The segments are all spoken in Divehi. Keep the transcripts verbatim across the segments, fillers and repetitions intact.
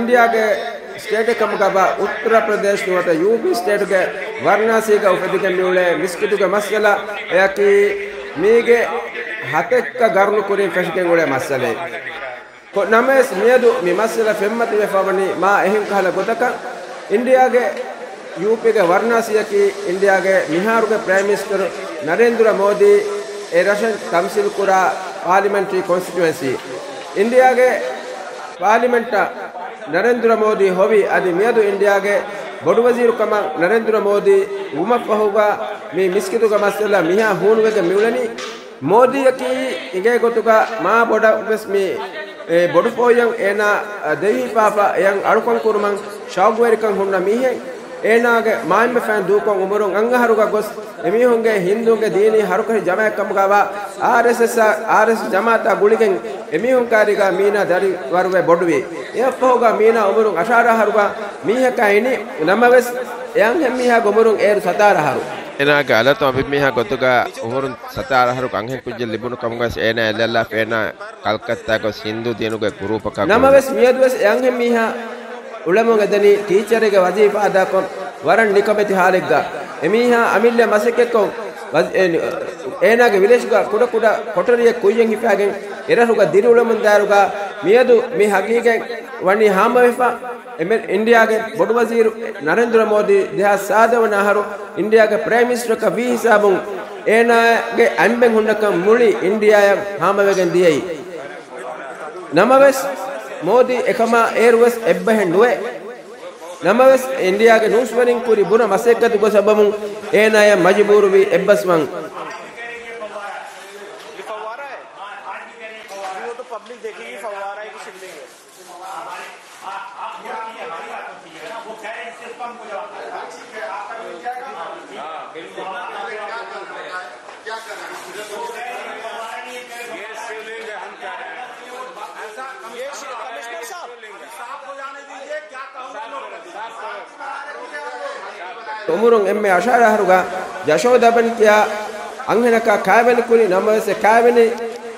އިންޑިއާގެ ސްޓޭޓެއް ކަމުގަ ބާ އުއްތަރަޕްރަދޭޝް ނުވަތަ ޔޫޕީ ސްޓޭޓުގެ ވަރަނާސީގަ އުފެދިގެން މިއުޅޭ މިސްކިތުގެ މައްސަލައަކީ މީގެ ހަތެއްކަ ގަރުނު ކުރިން ފެށިގެން އުޅޭ މައްސަލައެއް. ކޮ-، ނަމަވެސް މިއަދު މި މައްސަލަ ފެންމަތިވެފަ ވަނީ މާ އެހެން ކަހަލަ ގޮތަކަށް. އިންޑިއާގެ ޔޫޕީގެ ވަރަނާސީއަކީ އިންޑިއާގެ މިހާރުގެ ޕްރައިމް މިނިސްޓަރު ނަރެންދުރަ މޯދީ އެ ރަށަށް ތަމްސީލް ކުރާ ޕާލިމެންޓްރީ ކޮންސްޓިޓުއެންސީ. އިންޑިއާގެ ޕާލިމެންޓަށް ނަރެންދުރަ މޯދީ ހޮވި އަދި މިއަދު އިންޑިއާގެ ބޮޑުވަޒީރުކަމަށް ނަރެންދުރަ މޯދީ ވުމަށްފަހުގަ މި މިސްކިތުގެ މައްސަލަ މިހާ ހޫނުވެގެން މިއުޅެނީ. މޯދީއަކީ އިނގޭ ގޮތުގަ މާ ބޮޑަށް ވެސް މި، އެ، ބޮޑުފޯއްޔަށް އޭނާ ދެވިހިފާފަ އެޔަށް އަޅުކަން ކުރުމަށް ޝައުގުވެރިކަން ހުންނަ މީހެއް. އޭނާގެ މާތްބަފައިން ދޫކޮށް އުމުރުން އަށް އަހަރުގަ ގޮސް އެމީހުންގެ ހިންދޫންގެ ދީނީ ހަރުކަށި ޖަމާއަތް ކަމުގަވާ އާރްއެސްއެސް، އާރްއެސްއެސް ޖަމާއަތާ ގުޅިގެން އެމީހުން ކާރީގަ މީނާ ދަރިވަރުވެ ބޮޑުވި. އެއަށްފަހުގަ މީނާ އުމުރުން އަށާރަ އަހަރުގަ މީހަކާ އިނީ. ނަމަވެސް އެ އަންހެންމީހާގެ އުމުރުން އޭރު ސަތާރަ އަހަރު. އޭނާގެ އަލަތު އަނބިމީހާ ގޮތުގަ އުމުރުން ސަތާރަ އަހަރުގެ އަންހެން ކުއްޖެއް ލިބުނު ކަމުގަވެސް އޭނާ އެއްލައްލާފަ އޭނާ ކަލްކައްތާ ގޮސް ހިންދޫ ދީނުގެ ގުރޫޕަކާ ނަމަވެސް މިއަދުވެސް އެ އަންހެންމީހާ އުޅެމުން އެދެނީ ޓީޗަރެއްގެ ވަޒީފާ އަދާކޮށް ވަރަށް ނިކަމެތި ހާލެއްގަ. އެމީހާ އަމިއްލަ މަސައްކަތްކޮށް ވަޒ-، އެ-، އޭނާގެ ވިލޭޖުގަ ކުޑަކުޑަ ކޮޓަރިއެއް ކުއްޔަށް ހިފާގެން އެރަށުގަ ދިރިއުޅެމުން ދާއިރުގަ މިއަދު މި ހަގީގަތް ވަނީ ހާމަވެފަ. އެމެ-، އިންޑިއާގެ ބޮޑުވަޒީރު ނަރެންދުރަ މޯދީ ދެހާސް ސާދަ ވަނަ އަހަރު އިންޑިއާގެ ޕްރައިމް މިނިސްޓަރަކަށް ވީ ހިސާބުން އޭނާގެ އަނބެން ހުންނަކަން މުޅި އިންޑިއާއަށް ހާމަވެގެން ދިޔައީ. ނަމަވެސް، މޯދީ އެކަމާ އޭރުވެސް އެއްބަހެއް ނުވޭ. ނަމަވެސް، އިންޑިއާގެ ނޫސްވެރިން ކުރި ބުރަ މަސައްކަތުގެ ސަބަބުން އޭނާޔަށް މަޖުބޫރުވީ އެއްބަސްވަން. ये फव्वारा है। ये वो तो पब्लिक देखेगी, फव्वारा है कि शिवलिंग है। އުމުރުން އެންމެ އަށާރަ އަހަރުގަ ޖަޝޯދާބަން ކިޔާ އަންހެނަކާ ކާވެނި ކުރި ނަމަވެސް އެ ކާވެނި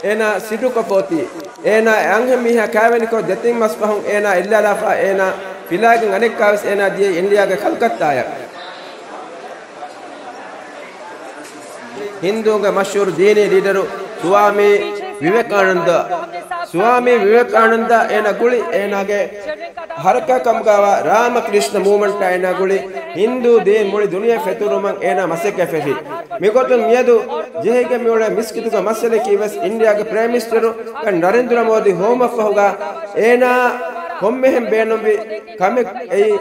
އޭނާ ސިއްރުކޮށްފަ އޮތީ. އޭނާ އެ އަންހެން މީހާ ކާވެނިކޮށް ދެތިން މަސް ފަހުން އޭނާ އެއްލާލާފަ އޭނާ ފިލާގެން އަނެއްކާވެސް އޭނާ ދިޔައީ އިންޑިއާގެ ކަލްކައްތާއަށް. ހިންދޫންގެ މަޝްހޫރު ދީނީ ލީޑަރު ސުވާމީ ވިވެކާނަންދަ، ސުވާމީ ވިވެކާނަންދަ އޭނާ ގުޅި އޭނާގެ ހަރަކާތް ކަމުގަވާ ރާމަކްރިޝްނަ މޫވްމަންޓާ އޭނާ ގުޅި ހިންދޫ ދީން މުޅި ދުނިޔެ ފެތުރުމަށް އޭނާ މަސައްކަތް ފެށި. މިގޮތުން މިއަދު ޖެހިގެން މިއުޅޭ މިސްކިތުގެ މައްސަލައަކީ ވެސް އިންޑިއާގެ ޕްރައިމް މިނިސްޓަރު ނަރެންދުރަ މޯދީ ހޮވުމަށްފަހުގަ އޭނާ ކޮންމެހެން ބޭނުންވި ކަމެއް އެއީ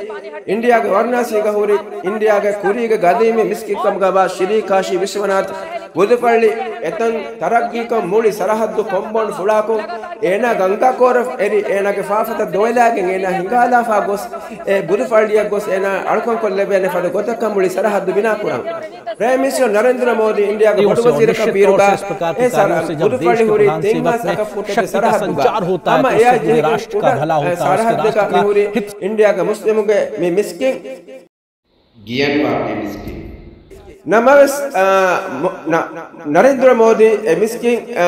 އިންޑިއާގެ ވަރަނާސީގަ ހުރި އިންޑިއާގެ ކުރީގެ ގަދީމީ މިސްކިތް ކަމުގަ ވާ ޝްރީ ކާޝީ ވިޝްވަނާތް ބުދުފައްޅި އެތަން ތަރައްގީކޮށް މުޅި ސަރަހައްދު ކޮމްޕައުންޑް ފުޅާކޮށް، އޭނާ ގަންގާކޯރަށް އެރި އޭނާގެ ފާފަތައް ދޮވެލާގެން އޭނާ ހިނގާލާފަ ގޮސް، އެ ބުދުފައްޅިއަށް ގޮސް އޭނާ އަޅުކަންކޮށްލެވޭނެ ފަދަ ގޮތަކަށް މުޅި ސަރަހައްދު ބިނާކުރަން. ޕްރައިމް މިނިސްޓަރ ނަރެންދުރަ މޯދީ އިންޑިއާގެ ބޮޑުވަޒީރަކަށް ވީއިރުގަ، އެ ސަރަ-، ބުދުފައްޅި ހުރީ ތިން ހާސް އަކަށް ފޫޓެއްގެ ސަރަހައްދުގަ. ހަމަ އެއާ ޖެހި ކުޑަ، އެ، ސަރަހައްދަކަށް މިހުރީ އިންޑިއާގެ މުސްލިމުގެ މި މިސްކިތް. ގިޔަން ވާ މި މިސްކިތް. ނަމަވެސް، އާ، މު-، ނަ-، ނަރެންދުރަ މޯދީ އެ މިސްކިތް، އާ،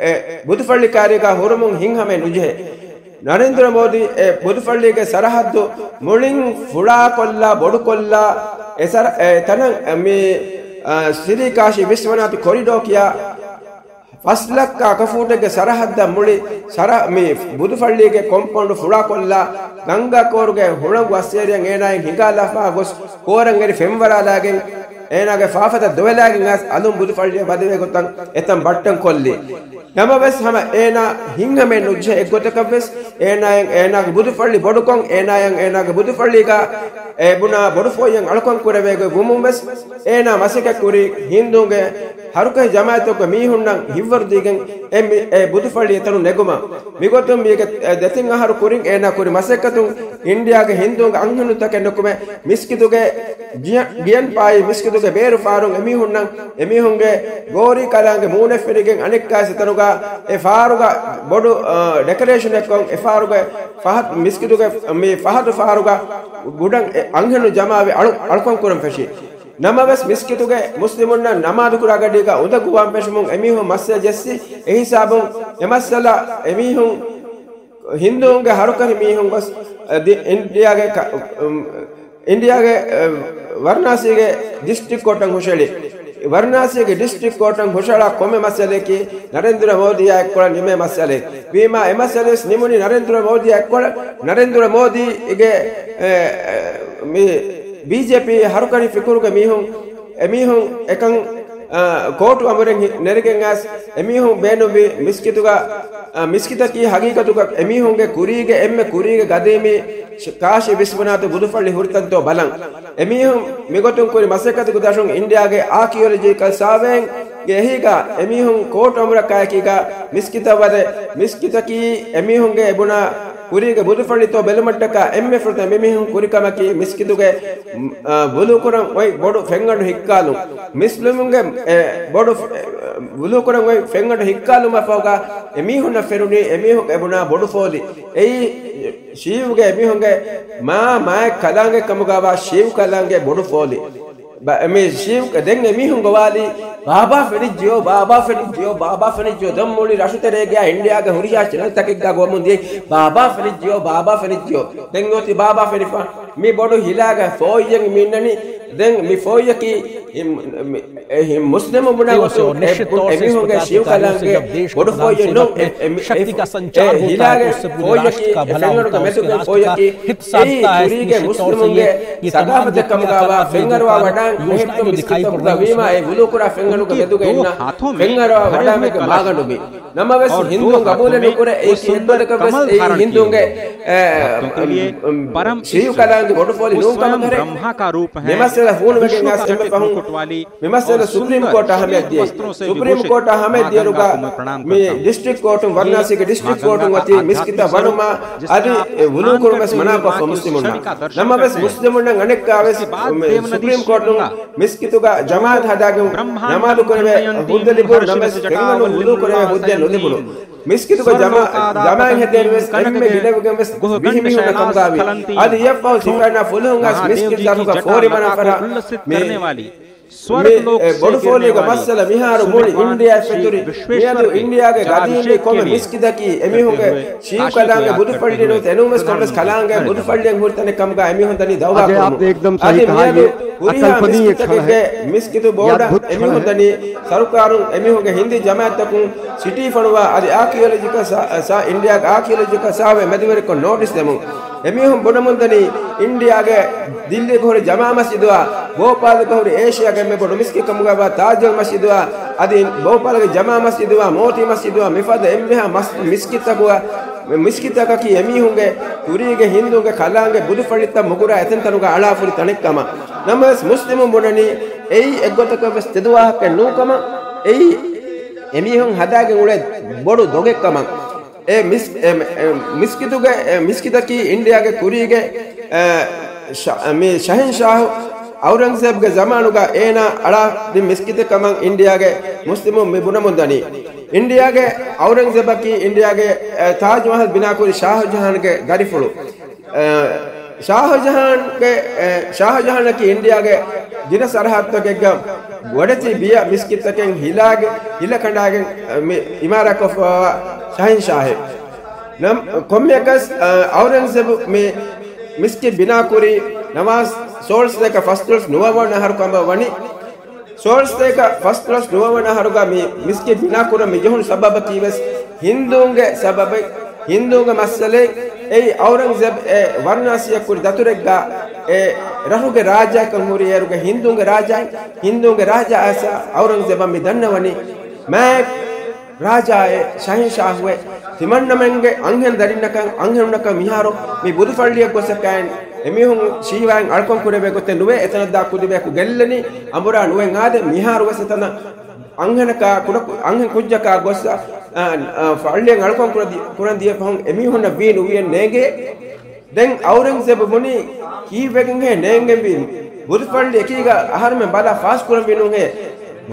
އެ، އެ، ބުދުފައްޅި ކާރީގަ ހުރުމުން ހިތްހަމައެއް ނުޖެހޭ. ނަރެންދުރަ މޯދީ އެ ބުދުފައްޅީގެ ސަރަހައްދު މުޅިން ފުޅާކޮށްލާ، ބޮޑުކޮށްލާ، އެ ސަރަ-، އެ ތަނަށް މި، އާ، ޝްރީ ކާޝީ ވިޝްވަނާތި ކޮރިޑޯ ކިޔާ ފަސް ލައްކަ އަކަފޫޓެއްގެ ސަރަހައްދަށް މުޅި ސަރަ-، މި ބުދުފައްޅީގެ ކޮމްޕައުންޑް ފުޅާކޮށްލާ، ގަންގާ ކޯރުގެ ހުޅަނގު އައްސޭރިއަށް އޭނާއިން ހިނގާލާފަ ގޮސް، ކޯރަށް އެރި ފެންވަރާލާގެން، އޭނާގެ ފާފަތައް ދޮވެލާގެން އައިސް އަލުން ބުދުފައްޅިއަށް ވަދެވޭ ގޮތަށް އެތަން ބައްޓަން ކޮށްލި. ނަމަވެސް ހަމަ އޭނާ ހިތްހަމައެއް ނުޖެހޭ އެއްގޮތަކަށްވެސް، އޭނާއަށް އޭނާގެ ބުދުފައްޅި ބޮޑުކޮށް، އޭނާއަށް އޭނާގެ ބުދުފައްޅީގަ އެ ބުނާ ބޮޑުފޯއްޔަށް އަޅުކަން ކުރެވޭ ގޮތް ވުމުންވެސް، އޭނާ މަސައްކަތް ކުރީ ހިންދޫންގެ ހަރުކަށި ޖަމާއަތްތަކުގެ މީހުންނަށް ހިތްވަރު ދީގެން އެ މި-، އެ ބުދުފައްޅި އެތަނުން ނެގުމަށް. މިގޮތުން މީގެ ދެތިން އަހަރު ކުރިން އޭނާ ކުރި މަސައްކަތުން އިންޑިއާގެ ހިންދޫންގެ އަންހެނުންތަކެއް ނުކުމެ، މިސްކިތުގެ ގިޔަ-، ގިޔަން ފާއި މިސްކިތުގެ ބޭރު ފާރުން އެމީހުންނަށް އެމީހުންގެ ގޯރީ ކަލާނގެ މޫނެއް ފެނިގެން އަނެއްކާ ސިތަނުގަ އެ ފާރުގަ ބޮޑު، އަ، ޑެކަރޭޝަނެއްކޮށް އެ ފާރުގެ ފަހަތު މިސްކިތުގެ މި ފަހަތު ފާރުގަ ގުޑަން އެ އަންހެނުން ޖަމާވެ އަޅު-، އަޅުކަން ކުރަން ފެށި. ނަމަވެސް މިސްކިތުގެ މުސްލިމުންނަށް ނަމާދުކުރާ ގަޑީގަ އުނދަގޫވާން ފެށުމުން އެމީހުން މައްސަލަ ޖެއްސި. އެހިސާބުން އެ މައްސަލަ އެމީހުން ހިންދޫންގެ ހަރުކަށި މީހުން ގޮސް، އަ، ދި-، އިންޑިއާގެ ކަ-، އު، އު، އިންޑިއާގެ، އަ، ވަރަނާސީގެ ޑިސްޓްރިކްޓް ކޯޓަށް ހުށަހެޅި. ވަރަނާސީގެ ޑިސްޓްރިކްޓް ކޯޓަށް ހުށަހަޅާ ކޮންމެ މައްސަލައަކީ ނަރެންދުރަ މޯދީއާ އެއްކޮޅަށް ނިމޭ މައްސަލައެއް. ވީމާ އެ މައްސަލަވެސް ނިމުނީ ނަރެންދުރަ މޯދީއާ އެއްކޮޅަށް. ނަރެންދުރަ މޯދީގެ، އެ، އެ، މި ބީޖޭޕީ ހަރުކަށި ފިކުރުގެ މީހުން، އެމީހުން އެކަން، އަ، ކޯޓު އަމުރެއް ހި-، ނެރިގެން އައިސް އެމީހުން ބޭނުންވި މިސްކިތުގަ، އަ، މިސްކިތަކީ ހަގީގަތުގަ އެމީހުންގެ ކުރީގެ އެންމެ ކުރީގެ ގަދީމީ ޝް-، ކާޝީ ވިސްވަނާތު ބުދުފައްޅި ހުރިތަންތޯ ބަލަން. އެމީހުން މިގޮތުން ކުރި މަސައްކަތުގެ ދަށުން އިންޑިއާގެ އާކިއޮލޮޖީކަލް ސާވޭއިންގެ އެހީގަ އެމީހުން ކޯޓު އަމުރަކާއެކީގަ މިސްކިތަށް ވަދެ، މިސްކިތަކީ އެމީހުންގެ އެބުނާ ކުރީގެ ބުދުފައްޅިތޯ ބެލުމަށްޓަކާ އެންމެ ފުރަތަމަ އެމީހުން ކުރި ކަމަކީ މިސްކިތުގެ، އަ، ވުޟޫކުރަން އޮތް ބޮޑު ފެންގަނޑު ހިއްކާލުން. މުސްލިމުންގެ، އެ، ބޮޑު ފެ-، އެ، ވުޟޫކުރަން އޮތް ފެންގަނޑު ހިއްކާލުމަށްފަހުގަ އެމީހުންނަށް ފެނުނީ އެމީހުން އެބުނާ ބޮޑު ފޯލި. އެއީ ޝީޢުގެ އެމީހުންގެ މާ މާތް ކަލާނގެ ކަމުގަވާ ޝީޢު ކަލާނގެ ބޮޑު ފޯލި. ބަ-، މި ޝީޢު، ދެން އެމީހުން ގޮވާލީ، "ބާބާ ފެނިއްޖިޔޯ، ބާބާ ފެނިއްޖިޔޯ، ބާބާ ފެނިއްޖިޔޯ." ދެން މުޅި ރަށުތެރޭގެ އިންޑިއާގެ ހުރިހާ ޗެނަލްތަކެއްގަ ގޮވަމުން ދިޔައީ، "ބާބާ ފެނިއްޖިޔޯ، ބާބާ ފެނިއްޖިޔޯ." ދެން އޮތީ ބާބާ ފެނިފަ. މި ބޮޑު ހިލާގަ ފޯއްޔެއް މި އިންނަނީ. ދެން މި ފޯއްޔަކީ މި، މި، އެ، މުސްލިމުން ބުނާ ގޮތުން އެ، އެމީހުންގެ ޝީޢު ކަލާނގެ ބޮޑު ފޯއްޔެއް ނޫން. އެ، އެ، މި، އެ، އެ ހިލާގެ ފޯއްޔަކީ، އެ ފެންގަނޑުގެ މެދުގެ ފޯއްޔަކީ، އެއީ ކުރީގެ މުސްލިމުންގެ ސަގާފަތެއް ކަމުގަވާ ފެންއަރުވާ ވަޑާން ބެހެއްޓުން މިސްކިތްތަކުގަ ވީމާ، އެ ވުޟޫކުރާ ފެންގަނޑުގެ މެދުގަ އިންނަ ފެންއަރުވާ ވަޑާމެއްގެ މާގަނޑު މި. ނަމަވެސް ހިންދޫން ގަބޫލެއް ނުކުރޭ، އެއީ އެއްގޮތަކަށްވެސް އެއީ ހިންދޫންގެ، އެ، ޝީޢު ކަލާނގެ ބޮޑު ފޯލި ނޫން ކަމަށް ހަރެ. މި މައްސަލަ ހޫނުވެގެން އައިސް އެންމެ ފަހުން މި މައްސަލަ ސުޕްރީމް ކޯޓަށް އަހައްމިޔަތް ދިޔައީ. ސުޕްރީމް ކޯޓަށް އަހައްމިޔަތް ދިޔައިރުގަ މި ޑިސްޓްރިކްޓް ކޯޓުން، ވަރަނާސީގެ ޑިސްޓްރިކްޓް ކޯޓުން އޮތީ މިސްކިތަށް ވަނުމާ އަދި އެ ވުޟޫ ކުރުމަށް މަނާކޮށްފަ މުސްލިމުންނަށް. ނަމަވެސް މުސްލިމުންނަށް އަނެއްކާވެސް ސުޕްރީމް ކޯޓުން މިސްކިތުގަ ޖަމާޢަތް ހަދާގެން ނަމާދު ކުރެވޭ ހުއްދަ ލިބުނު، ނަމަވެސް ފެންގަނޑުން ވުޟޫ ކުރެވޭ ހުއްދައެއް ނުލިބުނު. މިސްކިތުގަ ޖަމާ-، ޖަމާޢަތް ހެދޭނެވެސް އެންމެ ގިނަވެގެންވެސް ވިހި މީހުންނަށް ކަމުގައިވި. އަދި އެއަށްފަހު ސިފައިންނާ ފުލުހުން އައިސް މިސްކިތް ދަށުގަ ފޯރި މަނާފަރާ މި، މި، އެ، ބޮޑު ފޯލީގެ މައްސަލަ މިހާރު މުޅި އިންޑިއާއަށް ފެތުރި. މިއަދު އިންޑިއާގެ ގަދީމީ ކޮންމެ މިސްކިތަކީ އެމީހުންގެ ޝީޢު ކަލާނގެ ބުދުފައްޅިއެއް ނުވަތަ އެނޫންވެސް ކޮންމެސް ކަލާނގެ ބުދުފައްޅިއެއް ހުރި ތަނެއް ދައުވާ ކުރަމުން. އަދި މިއަދު ހުރިހާ މިސްކިތަކެއްގެ މިސްކިތު ބޯޑަށް އެމީހުން ދަނީ ސަރުކާރުން އެމީހުންގެ ހިންދީ ޖަމާޢަތްތަކުން ސިޓީ ފޮނުވާ އަދި އާކިއޮލޮޖިކަލް ސާ-، ސާ-، އިންޑިއާގެ އާކިއޮލޮޖިކަލް ސާވޭ މެދުވެރިކޮށް ނޯޓިސް ދެމުން. އެމީހުން ބުނަމުންދަނީ އިންޑިއާގެ ދިއްލީގަ ހުރި ޖަމާ މަސްޖިދުއާ، ބޯޕާލުގަ ހުރި އޭޝިޔާގެ އެންމެ ބޮޑު މިސްކިތް ކަމުގައިވާ ތާޖުލް މަސްޖިދުއާ، އަދި ބޯޕާލުގެ ޖަމާ މަސްޖިދުއާ، މޯތީ މަސްޖިދުއާ، މިފަދަ އެންމެހާ މަސް-، މިސްކިތްތަކުގަ، މިސްކިތްތަކަކީ އެމީހުންގެ ކުރީގެ ހިންދޫންގެ ކަލާނގެ ބުދުފައްޅިތައް މުގުރާ އެތަންތަނުގަ އަޅާފުރި ތަނެއްކަމަށް. ނަމަވެސް މުސްލިމުން ބުނަނީ އެއީ އެއްގޮތަކަށްވެސް ތެދު ވާހަކައެއް ނޫންކަމަށް. އެއީ އެމީހުން ހަދާގެން އުޅޭ ބޮޑު ދޮގެއްކަމަށް. އެ މިސް-، އެ، އެ، މިސްކިތުގެ، އެ، މިސްކިތަކީ އިންޑިއާގެ ކުރީގެ، އެ، ޝަ-، މި ޝަހެންޝާހު އައުރަންގްޒޭބްގެ ޒަމާނުގަ އޭނާ އަޅާ ދިން މިސްކިތެއް ކަމަށް އިންޑިއާގެ މުސްލިމުން މި ބުނަމުން ދަނީ. އިންޑިއާގެ އައުރަންގްޒޭބަކީ އިންޑިއާގެ، އެ، ތާޖް މަހަލް ބިނާކުރި ޝާހުޖަހާންގެ ދަރިފުޅު. އެ، ޝާހުޖަހާންގެ، އެ، ޝާހުޖަހާނަކީ އިންޑިއާގެ ގިނަ ސަރަހައްދުތަކެއްގަ ބޮޑެތި ބިޔަ މިސްކިތްތަކެއް ހިލާގެ ހިލަ ކަނޑާގެން، އެ، މި އިމާރާތްކޮށްފަވާ ޝަހެންޝާހެއް. ނަމް-، ކޮންމެއަކަސް، އަ، އައުރަންގްޒޭބު މި މިސްކިތް ބިނާކުރީ ނަވާ ސޯޅަސަތޭކަ ފަސްދޮޅަސް ނުވަވަނަ އަހަރު ކަމަށް ވަނީ. ސޯޅަސަތޭކަ ފަސްދޮޅަސް ނުވަވަނަ އަހަރުގަ މި މިސްކިތް ބިނާކުރަން މި ޖެހުނު ސަބަބަކީ ވެސް ހިންދޫންގެ ސަބަބެއް، ހިންދޫންގެ މައްސަލައެއް. އެއީ އައުރަންގްޒޭބް އެ ވަރަނާސީއަށް ކުރި ދަތުރެއްގަ އެ ރަށުގެ ރާޖާއަކަށް ހުރި އޭރުގެ ހިންދޫންގެ ރާޖާއެއް، ހިންދޫންގެ ރާޖާ އައިސް އައުރަންގްޒޭބަށް މި ދަންނަވަނީ މާތް ރާޖާއެއް، ޝަހެންޝާހުއެއް، ތިމަންނަމެންގެ އަންހެން ދަރިންނަކަށް، އަންހެނުންނަކަށް މިހާރު މި ބުދުފައްޅިއަށް ގޮސް އެކައިން އެމީހުން ޝީވާއިން އަޅުކަން ކުރެވޭ ގޮތެއް ނުވޭ. އެތަނަށްދާ ކުދިބަޔަކު ގެއްލެނީ އަނބުރާ ނުވެ އާދެ. މިހާރު ވެސް އެތަނަށް އަންހެނަކާ ކުޑަ ކު-، އަންހެން ކުއްޖަކާ ގޮސް، އަ، އަ، ފައްޅިއަށް އަޅުކަން ކުރަ ދި-، ކުރަން ދިޔަ ފަހުން އެމީހުންނަށް ވީ ނުވިއެއް ނޭނގޭ. ދެން އައުރަންގްޒޭބު ބުނީ ކީއްވެގެންހޭ ނޭނގެންވީ؟ ބުދުފައްޅި އެކީގަ އަހަރުމެން ބަލާ ފާސްކުރަންވީ ނޫންހޭ؟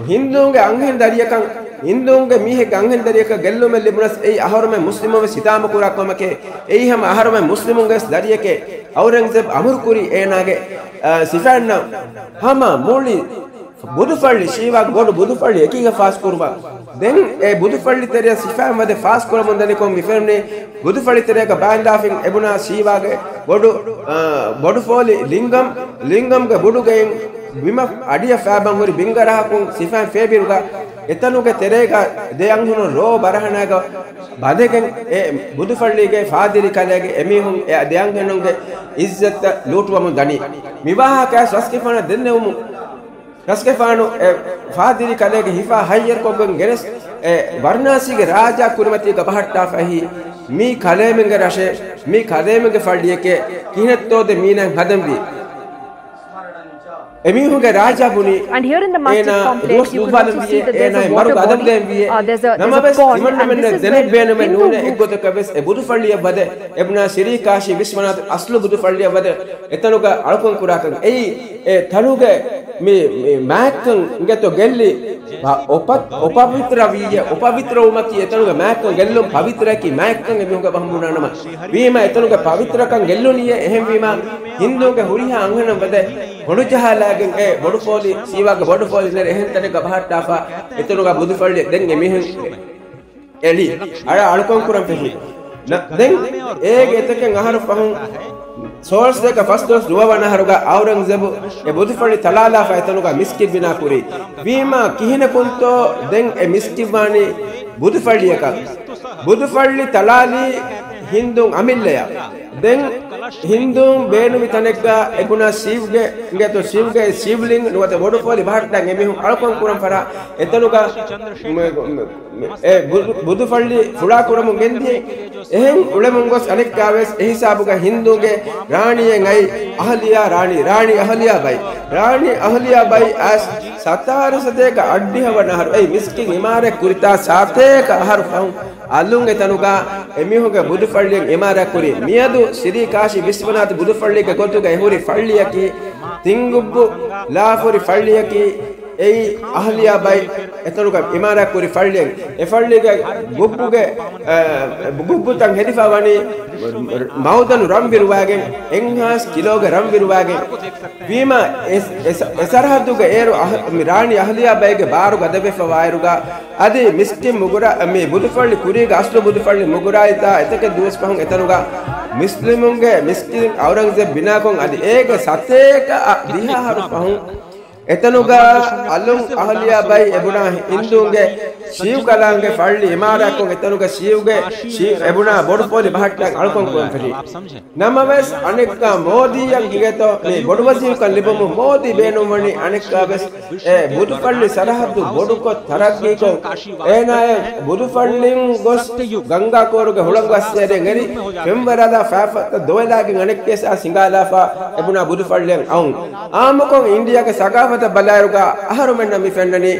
ހިންދޫންގެ އަންހެން ދަރިޔަކަށް، ހިންދޫންގެ މީހެއްގެ އަންހެން ދަރިޔަކަށް ގެއްލުމެއް ލިބުނަސް އެއީ އަހަރުމެން މުސްލިމުން ވެސް ހިތާމަކުރާ ކަމެކޭ. އެއީ ހަމަ އަހަރުމެން މުސްލިމުންގެ ވެސް ދަރިޔެކޭ. އައުރަންގްޒޭބް އަމުރުކުރީ އޭނާގެ، އަ، ސިފައިންނަށް ހަމަ މުޅި ބުދުފައްޅި، ޝީވާގެ ބޮޑު ބުދުފައްޅި އެކީގަ ފާސްކުރުމަށް. ދެން އެ ބުދުފައްޅި ތެރެއަށް ސިފައިން ވަދެ ފާސްކުރަމުން ދަނިކޮށް މި ފެނުނީ ބުދުފައްޅި ތެރޭގަ ބާއިންދާފިން އެބުނާ ޝީވާގެ ބޮޑު، އާ، ބޮޑު ފޯލި ލިންގަމް، ލިންގަމްގެ ބުޑުގައިން ބިމަށް އަޑިއަށް ފައިބަން ހުރި ބިންގަރަހަކުން ސިފައިން ފޭބިރުގަ އެތަނުގެ ތެރޭގަ ދެ އަންހެނުން ރޯ ބަރަހަނާގަ ބަނދެގެން އެ ބުދުފައްޅީގެ ފާދިރި ކަލޭގެ އެމީހުން އެ ދެ އަންހެނުންގެ އިއްޒަތްތައް ލޫޓުވަމުން ދަނީ. މިވާހަކައަށް ރަސްގެފާނަށް ދެންނެވުމުން ރަސްގެފާނު އެ ފާދިރި ކަލޭގެ ހިފާ ހައްޔަރުކޮށްގެން ގެނެސް އެ ވަރުނާސީގެ ރާޖާ ކުރިމަތީގަ ބަހައްޓާފައި މީ ކަލޭމެންގެ ރަށެއް، މީ ކަލޭމެންގެ ފައްޅިއެކޭ، ކިހިނެއްތޯ ދެ މީނައިން ހަދަންވީ؟ އެމީހުންގެ ރާޖާ ބުނީ، And here in the Masjid އޭނާ complex, ރުވަސް you can also ނުއްވާލަންވީއޭ، see that there is އޭނާ a މަރުގެ water އަދަބު body. ދޭންވީއޭ. Uh, there's a, there's a ނަމަވެސް pond, and ތިމަންނަމެންނަށް this is where ދެނެއް ބޭނުމެއް Hindu ނޫނޭ group އެއްގޮތަކަށް ވެސް އެ ބުދުފައްޅިއަށް ވަދެ، އެބުނާ ސިރީ ކާޝީ ވިސްވަނާތު އަސްލު ބުދުފައްޅިއަށް ވަދެ، އެތަނުގަ އަޅުކަން ކުރާކަން. އެއީ އެ ތަނުގެ މި، މި މާތްކަން އިނގޭތޯ ގެއްލި އޮޕ-، އޮޕަވިތްރަ ވީއޭ. އޮޕަވިތްރަ ވުމަކީ އެތަނުގެ މާތްކަން ގެއްލުން، ޕަވިތްރައަކީ މާތްކަން އެމީހުންގެ ބަހުން ބުނާނަމަ. ވީމަ އެތަނުގެ ޕަވިތްރަކަން ގެއްލުނީއޭ. އެހެންވީމަ ހިންދޫންގެ ހުރިހާ އަންހެނުން ވަދެ ހޮނޑުޖަހާލާގެން އެ ބޮޑުފޯލި ސީވާގެ ބޮޑުފޯލި ނެރެ އެހެން ތަނެއްގަ ބަހައްޓާފަ އެތަނުގަ ބުދުފައްޅި ދެން އެމީހުން އެޅި އަޅާ އަޅުކަން ކުރަން ފެށި. ނަ-، ދެން އޭގެ އެތަކެއް އަހަރު ފަހުން ސޯޅަސަތޭކަ ފަސްދޮޅަސް ނުވަ ވަނަ އަހަރުގަ އައުރަންގްޒެބު އެ ބުދުފައްޅި ތަޅާލާފަ އެތަނުގަ މިސްކިތް ބިނާ ކުރީ. ވީމާ ކިހިނަކުންތޯ ދެން އެ މިސްކިތް ވާނީ ބުދުފައްޅިއަކަށް؟ ބުދުފައްޅި ތަޅާލީ ހިންދޫން އަމިއްލަޔަށް. ދެން ހިންދޫން ބޭނުމި ތަނެއްގަ އެބުނާ ޝިވްގެ، އިނގޭތޯ ޝިވްގެ ޝިވްލިންގް ނުވަތަ ބޮޑުފޯލި ބަހައްޓަން އެމީހުން އަޅުކަން ކުރަން ފަރާ އެތަނުގަ މެ-، މެ-، އެ ބުދު-، ބުދުފައްޅި ފުޅާ ކުރަމުން ގެންދިޔަ. އެހެން އުޅެމުން ގޮސް އަނެއްކާވެސް އެހިސާބުގަ ހިންދޫގެ ރާނީއެއް އައި އަހަލިޔާ ރާނީ، ރާނީ އަހަލިޔާ ބައި، ރާނީ އަހަލިޔާ ބައި އައިސް ސަތާރަ ސަތޭކަ އަށްޑިހަ ވަނަ އަހަރު އެއީ މިސްކިތް އިމާރާތް ކުރިތާ ސާތޭކަ އަހަރު ފަހުން އަލުން އެތަނުގަ އެމީހުންގެ ބުދުފައްޅިއެއް އިމާރާތް ކުރި. މިއަދު ސިރީ ކާޝީ ވިސްވަނާތު ބުދުފައްޅީގެ ގޮތުގަ އެހުރި ފައްޅިއަކީ، ތިން ގުއްބު ލާފުރި ފައްޅިއަކީ، އެއީ އަހަލިޔާ ބައި އެތަނުގަ އިމާރާތް ކުރި ފައްޅިއެއް. އެ ފައްޅީގެ ގުއްބުގެ، އަ، ގުއްބުތައް ހެދިފަ ވަނީ މައުދަނު ރަން ވިރުވާގެން، އެއްހާސް ކިލޯގެ ރަން ވިރުވާގެން. ވީމާ އެ، އެ، އެ ސަރަހައްދުގެ އޭރު އަހ-، މި ރާނީ އަހަލިޔާ ބައިގެ ބާރު ގަދަވެފަ ވާއިރުގަ، އަދި މިސްކިތް މުގުރާ، މި ބުދުފައްޅި ކުރީގެ އަސްލު ބުދުފައްޅި މުގުރާއިތާ އެތަކެއް ދުވަސް ފަހުން އެތަނުގަ މުސްލިމުންގެ މިސްކިތް އައުރަންގްޒެބް ބިނާކޮށް އަދި އޭގެ ސަތޭކަ އަށް ދިހަ އަހަރު ފަހުން އެތަނުގަ އަލުން އަހަލިޔާ ބައި އެބުނާ ހިންދޫންގެ ޝީވް ކަލާނގެ ފައްޅި އިމާރާތްކޮށް އެތަނުގަ ޝީވްގެ ޝީ-، އެބުނާ ބޮޑު ފޯލި ބަހައްޓަން އަޅުކަން ކުރަން ފެށި. ނަމަވެސް އަނެއްކާ މޯދީއަށް އިނގޭތޯ މި ބޮޑުވަޒީރުކަން ލިބުމުން މޯދީ ބޭނުންވަނީ އަނެއްކާވެސް އެ ބުދުފައްޅި ސަރަހައްދު ބޮޑުކޮށް ތަރައްގީކޮށް، އޭނާއެއް ބުދުފައްޅިން ގޮސް ގަންގާކޯރުގެ ހުޅަނގު އައްސޭރިއަށް އެރި، ފެންވަރާލާ ފައިފަތަށް ދޮވެލާގެން އަނެއްކާވެސް އާ ސިނގާލާފަ އެބުނާ ބުދުފައްޅިއަށް އައުން. އާއްމުކޮށް އިންޑިއާގެ ސަގާފަތަށް ބަލާއިރުގަ އަހަރުމެންނަށް މި ފެންނަނީ،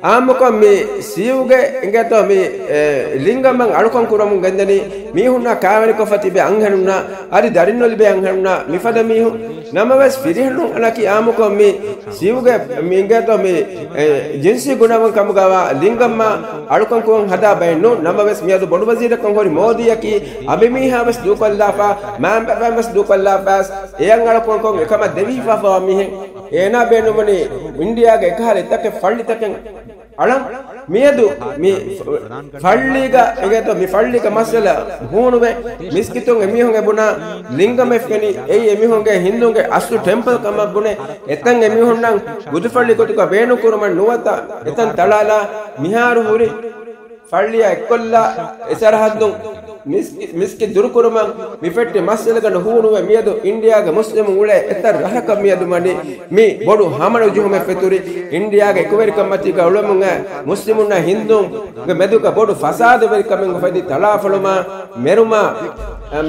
އާއްމުކޮށް މި ސީވްގެ އިނގޭތޯ މި، އެ، ލިންގަމަށް އަޅުކަން ކުރަމުން ގެންދަނީ މީހުންނާ ކާވެނިކޮށްފަ ތިބޭ އަންހެނުންނާ، އަދި ދަރިންނުލިބޭ އަންހެނުންނާ މިފަދަ މީހުން. ނަމަވެސް ފިރިހެނުން އަނަކީ އާއްމުކޮށް މި ސީވްގެ މި އިނގޭތޯ މި، އެ، ޖިންސީ ގުނަވަން ކަމުގަވާ ލިންގަމާ އަޅުކަން ކުރަން ހަދާ ބައެއް ނޫން. ނަމަވެސް މިއަދު ބޮޑުވަޒީރަކަށް ހުރި މޯދީއަކީ އަނބިމީހާވެސް ދޫކޮށްލާފަ، މާންބަފައިންވެސް ދޫކޮށްލާފަ، އެއަށް އަޅުކަންކޮށް އެކަމަށް ދެވިހިފާފަވާ މީހެއް. އޭނާ ބޭނުންވަނީ އިންޑިއާގެ އެކަހަލަ އެތަކެއް ފައްޅިތަކެއް އަޅަން. މިއަދު މި ފައްޅީގަ އެގޭތޯ މި ފައްޅީގެ މައްސަލަ ހޫނުވެ، މިސްކިތުން އެމީހުން އެބުނާ ލިންގަމެއް ފެނި، އެއީ އެމީހުންގެ ހިންދޫންގެ އަސްލު ޓެމްޕަލް ކަމަށް ބުނެ، އެތަން އެމީހުންނަށް ބުދުފައްޅި ގޮތުގަ ބޭނުން ކުރުމަށް ނުވަތަ އެތަން ތަޅާލާ މިހާރު ހުރި ފައްޅިއާ އެއްކޮށްލާ އެ ސަރަހައްދުން މިސް-، މިސްކިތް ދުރުކުރުމަށް މި ފެއްޓި މައްސަލަގަނޑު ހޫނުވެ، މިއަދު އިންޑިއާގެ މުސްލިމުން އުޅޭ އެތައް ރަށަކަށް މިއަދު ވަނީ މި ބޮޑު ހަމަނުޖެހުމެއް ފެތުރި. އިންޑިއާގެ އެކުވެރިކަންމަތީގަ އުޅެމުން އައި މުސްލިމުންނާ ހިންދޫންގެ މެދުގަ ބޮޑު ފަސާދަވެރިކަމެއް އުފެދި، ތަޅާފޮޅުމާ މެރުމާ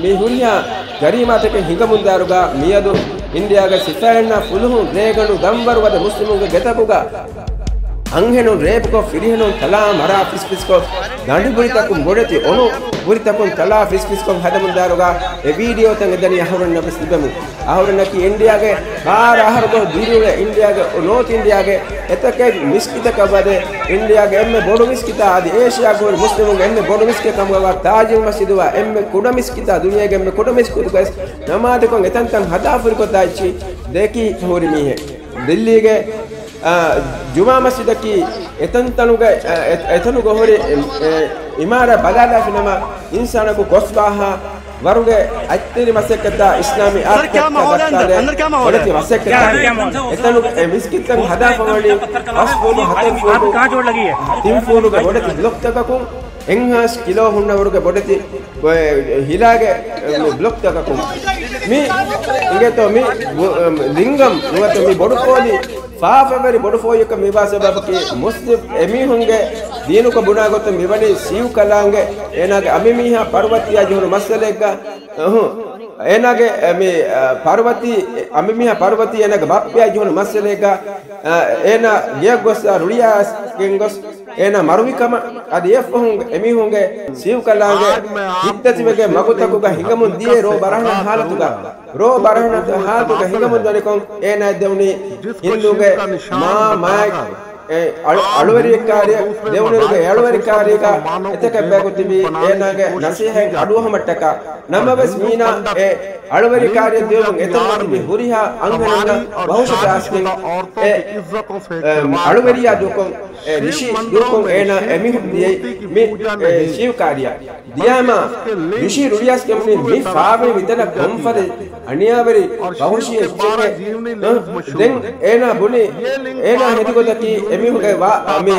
މި ހުރިހާ ޖަރީމާތަކެއް ހިނގަމުންދާއިރުގަ މިއަދު އިންޑިއާގެ ސިފައިންނާ ފުލުހުން ރޭގަނޑު ދަންވަރު ވަދެ މުސްލިމުންގެ ގެތަކުގަ އަންހެނުން ރޭޕްކޮށް، ފިރިހެނުން ތަޅާ މަރާ ފިސްފިސްކޮށް، ދަނޑި ބުރިތަކުން ބޮޑެތި އޮނު ބުރިތަކުން ތަޅާ ފިސްފިސްކޮށް ހަދަމުންދާއިރުގަ އެ ވީޑިއޯތައް އެދަނީ އަހުރެންނަށް ވެސް ލިބެމުން. އަހުރެންނަކީ އިންޑިއާގެ ބާރަ އަހަރު ދުރުވެ އިންޑިއާގެ ނޯތް އިންޑިއާގެ އެތަކެއް މިސްކިތަކަށް ވަދެ، އިންޑިއާގެ އެންމެ ބޮޑު މިސްކިތާ އަދި އޭޝިޔާގަ ހުރި މުސްލިމުންގެ އެންމެ ބޮޑު މިސްކިތަކަށް ވާ ތާޖުލް މަސްޖިދު ވާ އެންމެ ކުޑަ މިސްކިތާ ދުނިޔޭގެ އެންމެ ކުޑަ މިސްކިތުގައި ނަމާދުކޮށް އެތަންތަން ހަދާފުރިކޮށްދާ އެއްޗި ދެކި ހުރި މީހެއް. ދިއްލީގެ އާ، ޖުމާ މަސްޖިދަކީ އެތަންތަނުގަ، އާ، އެ-، އެތަނުގަ ހުރި، އެ، އެ، އިމާރާތް ބަލާލާފިނަމަ، އިންސާނަކު ގޮސްވާހާ ވަރުގެ އަތްތެރި މަސައްކަތާ އިސްލާމީ އާޓް ކްރެފްޓް ދައްކާލެ ބޮޑެތި މަސައްކަތެއް. އެތަނުގަ އެ މިސްކިތްތައް ހަދާފަވަނީ ފަސް ފޫޓު، ހަތަރު ފޫޓު، ތިން ފޫޓުގެ ބޮޑެތި ބްލޮކްތަކަކުން، އެއްހާސް ކިލޯ ހުންނަވަރުގެ ބޮޑެތި ހިލާގެ ބްލޮކްތަކަކުން. މި އިނގޭތޯ މި ލިންގަމް ނުވަތަ މި ބޮޑުފޯލި ފާފަވެރި ބޮޑުފޯލިއަކަށް މިވާ ސަބަބަކީ މުސްލިމް އެމީހުންގެ ދީނުގަ ބުނާ ގޮތުން މިވަނީ ސީއު ކަލާނގެ އޭނާގެ އަނބިމީހާ ޕަރުވަތިއާ ޖެހުނު މައްސަލައެއްގަ، އަހު، އޭނާގެ މި، އަ، ޕަރުވަތީ، އަނބިމީހާ ޕަރުވަތީ އޭނާގެ ބައްޕަޔާ ޖެހުނު މައްސަލައެއްގަ، އަ، އޭނާ ގެޔަށް ގޮސް ރުޅިއައިސްގެން ގޮސް އޭނާ މަރުވިކަމަށް އަދި އެއަށްފަހުން އެމީހުންގެ ސީއު ކަލާނގެ ހިތްދަތިވެގެން މަގުތަކުގަ ހިނގަމުން ދިޔައީ ރޯ ބަރަހަނާ ހާލަތުގަ. ރޯ ބަރަހަނާ ހާލަތުގަ ހިނގަމުން ދަނިކޮށް އޭނާ ދެވުނީ ހިންދޫގެ މާ މާތް އެ އަޅު-، އަޅުވެރިއެއްކާރި ދެވުނުގެ އަޅުވެރިކާރީގަ އެތަކެއް ބަޔަކު ތިބީ އޭނާގެ ނަސޭހަތް އަޑުއަހަމަށްޓަކާ. ނަމަވެސް މީނާ އެ އަޅުވެރިކާރި ދިޔުމުން އެތަނުގަ ތިބި ހުރިހާ އަންހެނުންނަށް ވަހުޝަތާސްގެން އެ، އެ، އަޅުވެރިޔާ ދޫކޮށް އެ ރިޝީ ދޫކޮށް އޭނާ އެމީހުން ދިޔައީ މި، އެ، ސީއު ކާރިޔާ. ދިޔާމާ ރިޝީ ރުޅިއައިސްގެން މި ފާވި މިތަނަށް ކޮންފަދަ އަނިޔާވެރި ވަހުޝީ އެއްޗެއް. ދެން އޭނާ ބުނި، އޭނާ ހެދި ގޮތަކީ އެމީހުންގެ ވާ-، މި،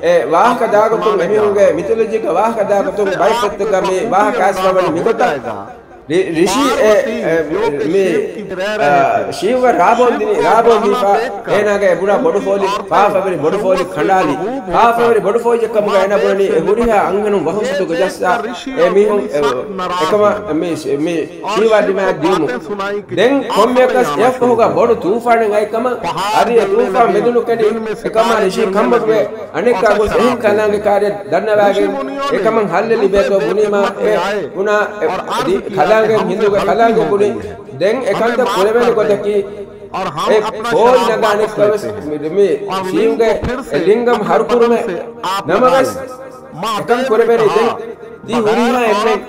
އެ، ވާހަކަ ދާގޮތުން، އެމީހުންގެ މިތޮލޮޖީގެ ވާހަކަ ދާގޮތުން ބައިފަތުގަ މި ވާހަކަ އައިސްފަވަނީ މިގޮތަށް. ރި-، ރިޝީ އެ، އެ، މި، އަ، ޝީވްގަ ރާބޯން ދިނީ، ރާބޯން ދީފަ އޭނާގެ އެ ބުނާ ބޮޑުފޯލި، ފާފަވެރި ބޮޑުފޯލި ކަނޑާލި. ފާފަވެރި ބޮޑުފޯލިއެއް ކަމުގަ އޭނާ ބުނަނީ އެ ހުރިހާ އަންހެނުން ވަހުޝަތުގަ ޖައްސާ އެ މީހުން އެ، އެކަމަށް މި، މި ޝީވާ ދިމާއަށް ދިޔުމުން. ދެން ކޮންމެއަކަސް އެއަށްފަހުގަ ބޮޑު ތޫފާނެއް އައިކަމަށް އަދި އެ ތޫފާން މެދުނުކެނޑި އެކަމާ ރިޝީ ކަނބޮޑުވެ އަނެއްކާ ގޮސް އެހެން ކަލާނގެ ކާރިއަށް ދަންނަވާގެން އެކަމަށް ހައްލެއް ލިބޭތޯ ބުނީމާ އެ ބުނާ އެ ދި-، ކަލާނގެ ހިންދޫގެ ކަލާނގެ ބުނި. ދެން އެކަންތައް ކުރެވޭނެ ގޮތަކީ އެ ފޯރި ނަގާނެ އަނެއްކާވެސް މި، މި ޝީވްގެ އެ ލިންގަމް ހަރުކުރުމެއް. ނަމަވެސް އެކަން ކުރެވޭނެ ދެން ތި ހުރިހާ އެންމެން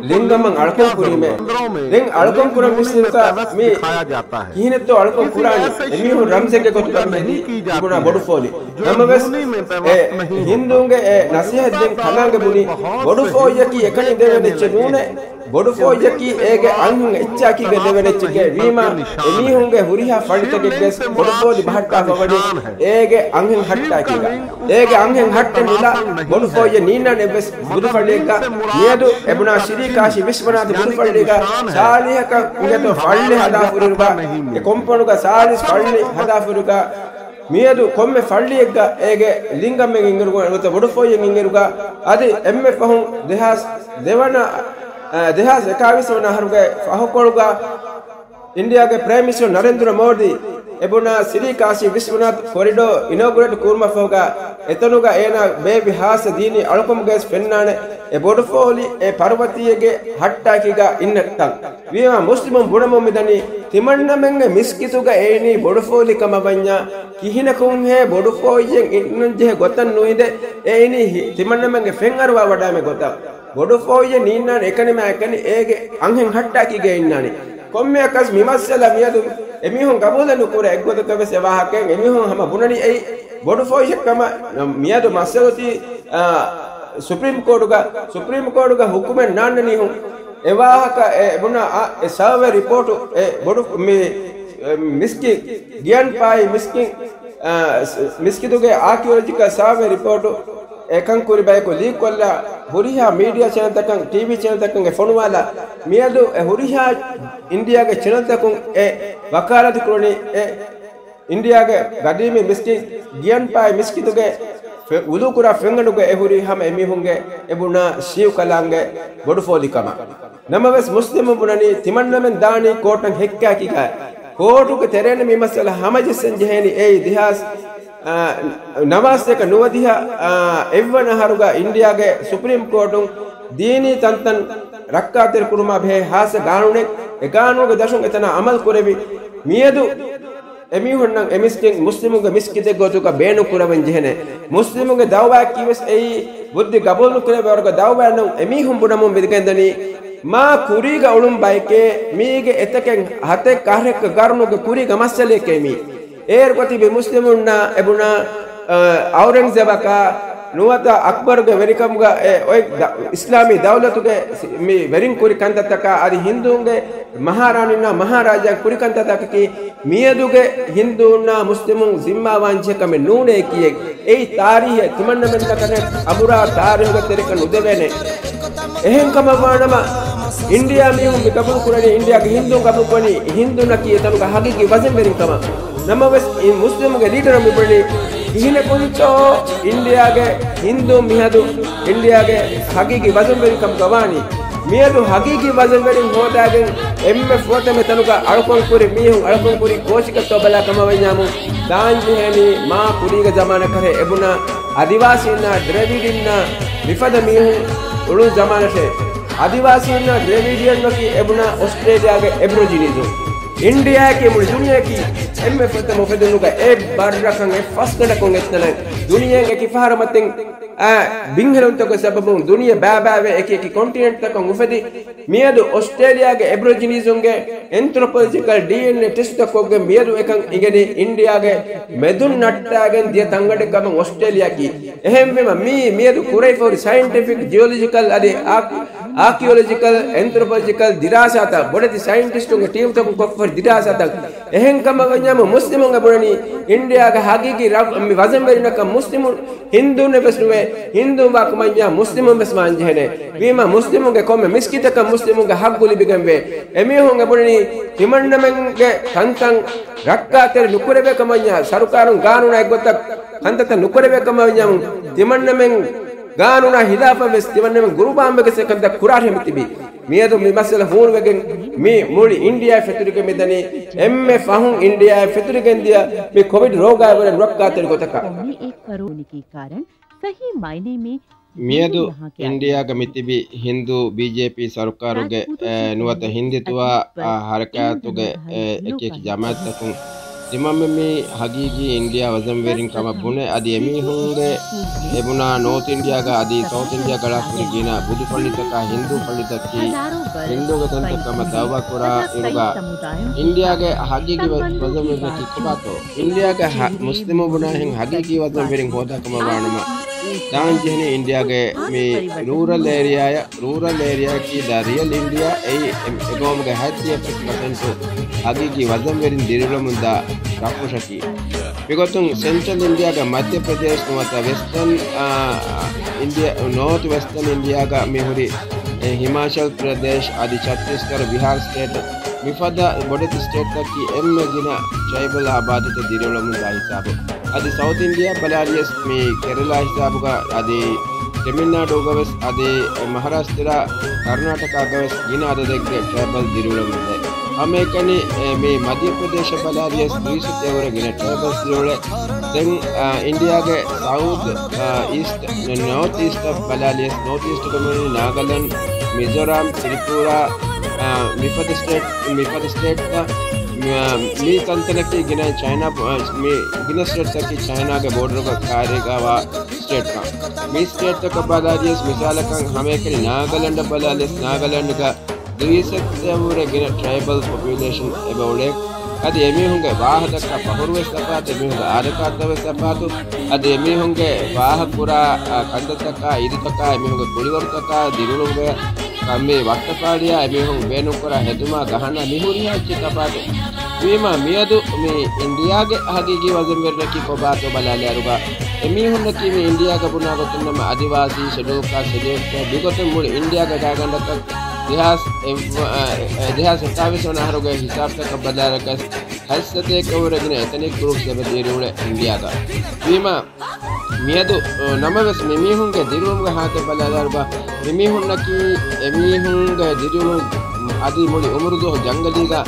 ލިންގަމަށް އަޅުކަން ކުރީމޭ. ދެން އަޅުކަން ކުރަން ވިސްނިފަ މި ކިހިނެއްތޯ އަޅުކަން ކުރާނީ؟ އެމީހުން ރަމްޒެއްގެ ގޮތުގަ މި ތިބުނާ ބޮޑު ފޯލި. ނަމަވެސް އެ ހިންދޫންގެ އެ ނަސޭހަތް ދެން ކަލާނގެ ބުނި ބޮޑު ފޯއްޔަކީ އެކަނި ދެވެނެއްޗެއް ނޫނޭ. ބޮޑު ފޯއްޔަކީ އޭގެ އަންހެން އެއްޗާކީގެ ދެވެނެއްޗެކޭ ވީމާ، އެމީހުންގެ ހުރިހާ ފައްޅިތަކެއްގެސް ބޮޑު ފޯލި ބަހައްޓާފަ ވަނީ އޭގެ އަންހެން ހައްޓާކީގަ. އޭގެ އަންހެން ހައްޓެއް ނުލާ ބޮޑު ފޯއްޔެއް ނީންނާނެ އެއްވެސް ބުދުފައްޅިއެއްގަ. މިއަދު އެބުނާ ޝިރީ ކާޝި ވިސްވަނާތު ބުދުފައްޅީގަ ސާޅީހަކަށް އިނގޭތޯ ފައްޅި ހަދާފަ ހުރިއިރުގަ، އެ ކޮމްޕައުންޑުގަ ސާޅީސް ފައްޅި ހަދާފަ ހުރިއިރުގަ، މިއަދު ކޮންމެ ފައްޅިއެއްގަ އޭގެ ލިންގަމެއް އިނގިރުގަ ނުވަތަ ބޮޑު ފޯއްޔެއް އިނގިރުގަ، އަދި އެންމެ ފަހުން ދެހާސް ދެވަނަ، އަ، ދެހާސް އެކާވީސް ވަނަ އަހަރުގެ ފަހުކޮޅުގަ އިންޑިއާގެ ޕްރައިމް މިނިސްޓަރ ނަރެންދުރަ މޯދީ އެބުނާ ސިރީ ކާޝީ ވިސްވަނާތު ކޮރިޑޯ އިނޯގުރޭޓް ކުރުމަށްފަހުގަ، އެތަނުގަ އޭނާ ބޭއްވި ހާއްސަ ދީނީ އަޅުކަމުގައިސް ފެންނާނެ އެ ބޮޑު ފޯލި އެ ޕަރުވަތީގެ ހައްޓާކީގަ އިންނަތަން. ވީމާ މުސްލިމުން ބުނަމުން މިދަނީ ތިމަންނަމެންގެ މިސްކިތުގަ އެއިނީ ބޮޑު ފޯލި ކަމަށް ވަންޏާ، ކިހިނަކުންހޭ ބޮޑު ފޯއްޔެއް އިންނަން ޖެހޭ ގޮތަށް ނުއިނދެ އެއިނީ ހި-، ތިމަންނަމެންގެ ފެން އަރުވާ ވަޑާމެ ގޮތަށް. ބޮޑު ފޯއްޔެއް ނީންނާނެ އެކަނިމާ އެކަނި އޭގެ އަންހެން ހައްޓާކީގަ އިންނާނެ. ކޮންމެއަކަސް މި މައްސަލަ މިއަދު އެމީހުން ގަބޫލެއް ނުކުރޭ އެއްގޮތަކަށް ވެސް އެ ވާހަކައެއް އެމީހުން ހަމަ ބުނަނީ އެއީ ބޮޑު ފޯއްޔެއް ކަމަށް. މިއަދު މައްސަލަ އޮތީ، އާ، ސުޕްރީމް ކޯޓުގަ، ސުޕްރީމް ކޯޓުގަ ހުކުމެއް ނާންނަނީ ހުން. އެ ވާހަކަ އެ ބުނާ އާ، އެ ސަރވޭ ރިޕޯޓު އެ ބޮޑު މި، އެ މިސްކިތް، ގިޔަން ޕާއި މިސްކިތް، އާ، މިސްކިތުގެ އާކިއޮލޮޖިކަލް ސަރވޭ ރިޕޯޓު އެކަން ކުރި ބަޔަކު ލީކް ކޮށްލާ، ހުރިހާ މީޑިއާ ޗެނަލްތަކަށް، ޓީވީ ޗެނަލްތަކަށް އެ ފޮނުވާލާ، މިއަދު އެ ހުރިހާ އިންޑިއާގެ ޗެނަލްތަކުން އެ ވަކާލާތު ކުރަނީ އެ އިންޑިއާގެ ގަދީމީ މިސްކިތް ގިޔަން ޕާއި މިސްކިތުގެ ފެ-، ވުޟޫ ކުރާ ފެންގަނޑުގަ އެ ހުރި ހަމަ އެމީހުންގެ އެ ބުނާ ޝީއު ކަލާނގެ ބޮޑު ފޯލި ކަމަށް. ނަމަވެސް މުސްލިމުން ބުނަނީ ތިމަންނަމެން ދާނީ ކޯޓަށް ހެއްކާކީގަ. ކޯޓުގެ ތެރޭން މި މައްސަލަ ހަމަޖައްސަން ޖެހޭނީ އެއީ ދެހާސް، އާ، ނަވާސްތަކަށް ނުވަދިހަ، އާ، އެއްވަނަ އަހަރުގަ އިންޑިއާގެ ސުޕްރީމް ކޯޓުން ދީނީ ތަންތަން ރައްކާތެރި ކުރުމާ ބެހޭ ހާއްސަ ގާނޫނެއް، އެ ގާނޫނުގެ ދަށުން އެތަނަށް އަމަލު ކުރެވި. މިއަދު އެމީހުންނަށް އެ މިސްކިތް މުސްލިމުންގެ މިސްކިތެއް ގޮތުގަ ބޭނުން ކުރަވަން ޖެހޭނެ. މުސްލިމުންގެ ދައުވާއަކީވެސް އެއީ ބުއްދި ގަބޫލު ކުރެވޭވަރުގެ ދައުވާއެއް ނޫން. އެމީހުން ބުނަމުން މިދިގެންދަނީ މާ ކުރީގަ އުޅުން ބައެކޭ، މީގެ އެތަކެއް ހަތެއް އަހަރެއްގެ ގަރުނުގެ ކުރީގެ މައްސަލައެކޭ މީ. އޭރުގަ ތިބި މުސްލިމުންނާ އެބުނާ، އަ، އައުރަންގްޒެބަކާ ނުވަތަ އަކްބަރުގެ ވެރިކަމުގަ އެ އޮތް ދަ-، އިސްލާމީ ދައުލަތުގެ ސި-، މި ވެރިން ކުރި ކަންތައްތަކާ އަދި ހިންދޫންގެ މަހާރާނީންނާ މަހާރާޖާ ކުރި ކަންތައްތަކަކީ މިއަދުގެ ހިންދޫންނާ މުސްލިމުން ޒިންމާވާން ޖެހޭ ކަމެއް ނޫނޭ ކިޔޭ. އެއީ ތާރީހެއް ތިމަންނަމެންނަކަށެއް އަބުރާ ތާރީހުގެ ތެރެކަށް ނުދެވޭނެ. އެހެން ކަމަށްވާނަމަ، އިންޑިއާ މީހުން މި ގަބޫލު ކުރަނީ، އިންޑިއާގެ ހިންދޫން ގަބޫލު ކުރަނީ ހިންދޫންނަކީ އެތަނުގެ ހަގީގީ ވަޒަންވެރިން ކަމަށް. ނަމަވެސް، އި މުސްލިމުގެ ލީޑަރުން މިބުނީ ކިހިނެއް ކުރިތޯ އިންޑިއާގެ ހިންދޫން މިހަދު އިންޑިއާގެ ހަގީގީ ވަޒަންވެރިން ކަމުގަ ވާނީ. މިއަދު ހަގީގީ ވަޒަންވެރިން ހޯދާގެން އެންމެ ފުރަތަމަ ތަނުގަ އަޅުކަން ކުރި މީހުން އަޅުކަން ކުރީ ކޯޗަކަށްތޯ ބަލާ ކަމަށް ވަންޏާމު، ދާން ޖެހޭނީ މާ ކުރީގެ ޒަމާނަކަށެ އެބުނާ އަދިވާސީންނާ ޑްރެވިޑިންނާ މިފަދަ މީހުން އުޅުން ޒަމާނަށޭ. އަދިވާސީންނާ ޑްރެވިޑިއަން ނަކީ އެބުނާ އޮސްޓްރޭލިޔާގެ އެބްރޮޖިނީޒުން. އިންޑިއާއަކީ މުޅި ދުނިޔެއަކީ އެންމެ ފުރަތަމަ އުފެދުނުގަ އެއް ބައްރަކަށް އެއް ފަސްގަނޑަކުން އެއްތަނަށް ދުނިޔެއިން އެކި ފަހަރު މަތިން، އާ، ބިންހެލުންތަކުގެ ސަބަބުން ދުނިޔެ ބައިބައިވެ އެކި އެކި ކޮންޓިނެންޓްތަކަށް އުފެދި، މިއަދު އޮސްޓްރޭލިޔާގެ އެބްރޮޖިނީޒުންގެ އެންތްރޮޕޮލޮޖިކަލް ޑީއެންއޭ ޓެސްޓްތައް ކޮށްގެން މިއަދު އެކަން އިނގެނީ އިންޑިއާގެ މެދުން ނައްޓާގެން ދިޔަ ތަންގަނޑެއް ކަމަށް އޮސްޓްރޭލިޔާއަކީ. އެހެންވީމަ މީ މިއަދު ކުރެވިފަހުރި ސައިންޓިފިކް، ޖިއޮލޮޖިކަލް އަދި އާކި-، އާކިއޮލޮޖިކަލް، އެންތްރޮޕޮލޮޖިކަލް ދިރާސާތައް، ބޮޑެތި ސައިންޓިސްޓުންގެ ޓީމްތަކުން ކޮށްފަހުރި ދިރާސާތައް އެހެން ކަމަށް ވަންޏާމު މުސްލިމުން އެބުނަނީ އިންޑިއާގެ ހަގީގީ ރަ-، މި ވަޒަންވެރިންނަކަށް މުސްލިމުން ހިންދޫން ވެސް ނުވޭ، ހިންދޫން ވާ ކަމަށް ވަންޏާ މުސްލިމުން ވެސް ވާން ޖެހޭނެ. ވީމަ މުސްލިމުންގެ ކޮންމެ މިސްކިތަކަށް މުސްލިމުންގެ ހައްގު ލިބިގެންވޭ. އެމީހުން އެބުނަނީ ތިމަންނަމެންގެ ތަންތަން ރައްކާތެރި ނުކުރެވޭ ކަމަށް ވަންޏާ، ސަރުކާރުން ގާނޫނާ އެއްގޮތަށް ކަންތައްތައް ނުކުރެވޭ ކަމަށް ވަންޏާ، ތިމަންނަމެން ގާނޫނާ ހިލާފަށް ވެސް ތިމަންނަމެން ގުރުބާންވެގެން ކަންތައް ކުރާށޭ މިތިބީ. މިއަދު މި މައްސަލަ ހޫނުވެގެން މި މުޅި އިންޑިއާ ފެތުރިގެން މިދަނީ. އެންމެ ފަހުން އިންޑިއާ ފެތުރިގެން ދިޔަ މި ކޮވިޑް ރޯގާއި ވަރަށް ރައްކާތެރި ގޮތަކަށް. މިއަދު އިންޑިއާގަ މިތިބި ހިންދޫ ބީޖޭޕީ ސަރުކާރުގެ، އެ، ނުވަތަ ހިންދިތުވާ، އާ، ހަރަކާތުގެ، އެ، އެކި އެކި ޖަމާއަތްތަކުން ތިމަންމެން މީ ހަގީގީ އިންޑިއާ ވަޒަންވެރިން ކަމަށް ބުނެ، އަދި އެމީހުންގެ އެބުނާ ނޯތް އިންޑިއާގަ އަދި ސައުތް އިންޑިއާ ގަޅާ ކުރި ގިނަ ބުދު ފަންނިތަކާ ހިންދޫ ފަންނިތަކީ ހިންދޫގެ ތަންތަން ކަމަށް ދައުވާ ކުރާ އިރުގަ އިންޑިއާގެ ހަގީގީ ވަ-، ވަޒަންވެރިންނަކީ ކޮބާތޯ؟ އިންޑިއާގެ ހަ-، މުސްލިމު ބުނާހެން ހަގީގީ ވަޒަންވެރިން ހޯދާ ކަމަށް ވާނަމަ، ދާން ޖެހެނީ އިންޑިއާގެ މި ރޫރަލް އޭރިއާއަށް، ރޫރަލް އޭރިއާއަކީ ދަ ރިއަލް އިންޑިއާ، އެއީ އެ-، އެގައުމުގެ ހަތްދިހަ ޕަސެންޓު ހަގީގީ ވަޒަންވެރިން ދިރިއުޅެމުންދާ ރަށްފުށަކީ. މިގޮތުން ސެންޓްރަލް އިންޑިއާގެ މަދްޔަ ޕްރަދޭޝް ނުވަތަ ވެސްޓަން، އާ، އިންޑިއާ، ނޯތް ވެސްޓަން އިންޑިއާގަ މިހުރި، އެ، ހިމާޗަލް ޕްރަދޭޝް އަދި ޗަތީސްގަރު، ބިހާރް ސްޓޭޓް، މިފަދަ ބޮޑެތި ސްޓޭޓްތަކީ އެންމެ ގިނަ ޓްރައިބަލް އާބާދީތައް ދިރިއުޅެމުންދާ ހިސާބު. އަދި ސައުތް އިންޑިއާ ބަލާލިޔަސް މި ކެރަލާ ހިސާބުގަ އަދި ތެމިލްނާޑޫގަ ވެސް އަދި މަހާރާޝްޓްރާ ކަރުނާޓަކާގަ ވެސް ގިނަ އަދަދެއްގެ ޓްރައިބަލް ދިރިއުޅެމުންދޭ. ހަމައެކަނި، އެ، މި މަދިޔަ ޕްރަދޭޝަށް ބަލާލިޔަސް ދުއިސައްތައެއްވުރެ ގިނަ ޓްރައިބަލްސް ދިރިއުޅޭ. ދެން، އާ، އިންޑިއާގެ ސައުތް، އާ، އީސްޓް، ނޯތް އީސްޓަށް ބަލާލިޔަސް ނޯތް އީސްޓުގަ މިވަނީ ނާގާލެންޑް، މިޒޯރާމް، ތްރިޕޫރާ، އާ، މިފަދަ ސްޓޭޓް، މިފަދަ ސްޓޭޓްތައް، މި، މި ތަންތަނަކީ ގިނަ ޗައިނާ، އާ، މި ގިނަ ސްޓޭޓްތަކީ ޗައިނާގެ ބޯޑަރުގަ ކާރީގަވާ ސްޓޭޓްތައް. މި ސްޓޭޓްތަކަށް ބަލާލިޔަސް މިސާލަކަށް ހަމައެކަނި ނާގާލެންޑަށް ބަލާލިޔަސް ނާގާލެންޑްގަ ދުއިސައްތައެއްވުރެ ގިނަ ޓްރައިބަލް ޕޮޕިއުލޭޝަން އެބަ އުޅޭ. އަދި އެމީހުންގެ ވާހަކަދައްކާ ފަހުރު ވެސް ތަފާތު، އެމީހުންގެ އާދަކާދަ ވެސް ތަފާތު، އަދި އެމީހުންގެ ވާހަކަ ކުރާ، އާ، ކަންތައްތަކާ، އިރުތަކާ، އެމީހުންގެ ކުޅިވަރުތަކާ، ދިރިއުޅުމުގެ ކަން މި ވައްޓަފާޅިއާ، އެމީހުން ބޭނުންކުރާ ހެދުމާ، ގަހަނާ، މި ހުރިހާ އެއްޗެއް ތަފާތު. ވީމާ، މިއަދު މި އިންޑިއާގެ ހަގީގީ ވަޒަންވެރިންނަކީ ކޮބާތޯ ބަލާލިއިރުގަ، އެމީހުންނަކީ މި އިންޑިއާގަ ބުނާ ގޮތުން ނަމަ އަދިވާސީ، ޝެޑިއުލް ކާސްޓް، ޝެޑިއުލް ޓްރައިބް، މިގޮތުން މުޅި އިންޑިއާގެ ގާތްގަނޑަކަށް ދެހާސް އެއް، އެ، ދެހާސް ސަތާވީސް ވަނަ އަހަރުގެ ހިސާބުތަކަށް ބަލާލަކަސް، ހަތްސަތޭކަ ވުރެ ގިނަ އެތަނިކް ގްރޫޕްސް އެބަ ދިރިއުޅޭ އިންޑިއާގަ. ވީމާ، މިއަދު، އަ، ނަމަވެސް މިމީހުންގެ ދިރިއުޅުމުގެ ހާލަތެއް ބަލާލާއިރުގަ، މިމީހުންނަކީ އެމީހުންގެ ދިރިއުޅުން އަދި މުޅި އުމުރުދުވަހު ޖަންގަލީގަ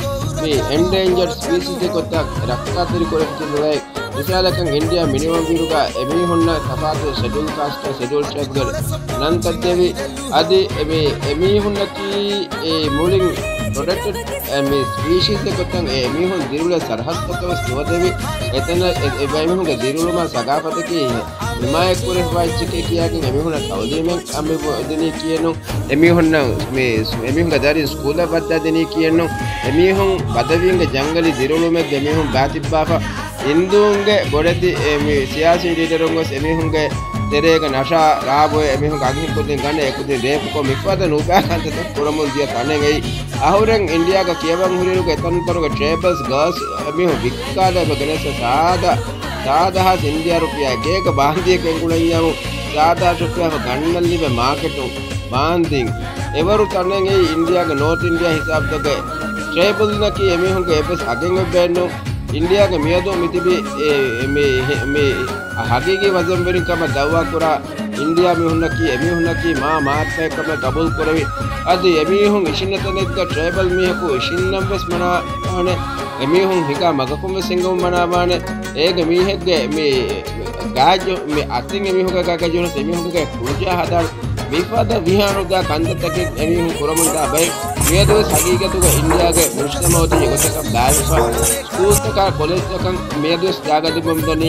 މި އެންޑޭންޖަޑް ސްޕީސީސްގެ ގޮތަށް ރައްކާތެރި ކުރެވިފައި ނުވޭ. މިސާލަކަށް އިންޑިއާ މިނިވަންވިއިރުގަ އެމީހުންނަށް ތަފާތު ޝެޑިއުލް ކާސްޓް، ޝެޑިއުލް ޓްރައިބްގެ ނަންތައް ދެވި، އަދި އެ މި-، އެމީހުންނަކީ އެ މުޅިން ޕްރޮޓެކްޓެޑް އެ މި ސްޕީޝީސްގެ ގޮތަށް އެ މީހުން ދިރިއުޅޭ ސަރަހައްދުތަކަށް ވެސް ނުވަދެވި، އެތަނަށް އެ، އެ ބައިމީހުންގެ ދިރިއުޅުމާ ސަގާފަތަކީ ހިމާޔަތްކުރެވިފައި އެއްޗެކޭ ކިޔާގެން އެމީހުންނަށް ތައުލީމެއް އަމި ދިނީ ކިޔެއްނު، އެމީހުންނަށް މި، އެމީހުންގެ ދަރިން ސްކޫލަށް ވައްދާ ދިނީ ކިޔެއްނު، އެމީހުން ބަދަވީންގެ ޖަންގަލީ ދިރިއުޅުމެއްގަ އެމީހުން ބާތިއްބާފަ، ހިންދޫންގެ ބޮޑެތި އެ މި ސިޔާސީ ލީޑަރުން ގޮސް އެމީހުންގެ ތެރޭގަ ނަޝާ ރާބޮއެ އެމީހުން އަގިހެން ކުދިން ގަނެ އެކުދިން ރޭޕުކޮށް މިފަދަ ނުބައި ކަންތައްތައް ކުރަމުން ދިޔަ ތަނެއް އެއީ. އަހުރެން އިންޑިއާގަ ކިޔަވަން ހުރިއިރުގެ އެތަންތަނުގެ ޓްރައިބަލްސް ގާސް އެމީހުން ވިއްކާލަ އެބަ ގެނެސް ސާދަ، ސާދަ ހާސް އިންޑިއާ ރުފިޔާ ގޭގަ ބާންދިޔަ ގެންގުޅައްޔަމު ސާދަ ހާސް ރުފިޔާ ގަންނަން ލިބޭ މާކެޓުން ބާންދިން. އެވަރު ތަނެއް އެއީ އިންޑިއާގެ ނޯތް އިންޑިއާ ހިސާބުތަކެއް. ޓްރައިބަލްނަކީ އެމީހުންގެ އެއްވެސް އަގެއް އޮތް ބައެއްނު. އިންޑިއާގެ މިއަދު މިތިބި އެ، މި، މި ހަގީގީ ވަޒަންވެރިން ކަމަށް ދައުވާ ކުރާ އިންޑިއާ މީހުންނަކީ އެމީހުންނަކީ މާ މާތް ބައެއް ކަމަށް ގަބޫލު ކުރެވި. އަދި އެމީހުން އިށިންނަ ތަނެއްގަ ޓްރައިބަލް މީހަކު އިށިންނަން ވެސް މަނާވާނެ. އެމީހުން ހިނގާ މަގަކުން ވެސް ހިނގަމުން މަނާވާނެ. އޭގެ މީހެއްގެ މި ގާތް ޖެހު، މި އަތިން އެމީހުންގެ ގާތް ޖެހުނަސް އެމީހުންގެ ކުޅުޖާ ހަދާނެ. މިފަދަ ވިހާނުދާ ކަންތައްތަކެއް އެމީހުން ކުރަމުންދާ ބައެއް. މިއަދުވެސް ހަގީގަތުގަ އިންޑިއާގެ މުޖްތަމައު ތިބި ގޮތަކަށް ބާވިފަ، ސްކޫލްތަކާ ކޮލެޖްތަކަށް މިއަދުވެސް ޖާގަ ލިބުމުންދަނީ.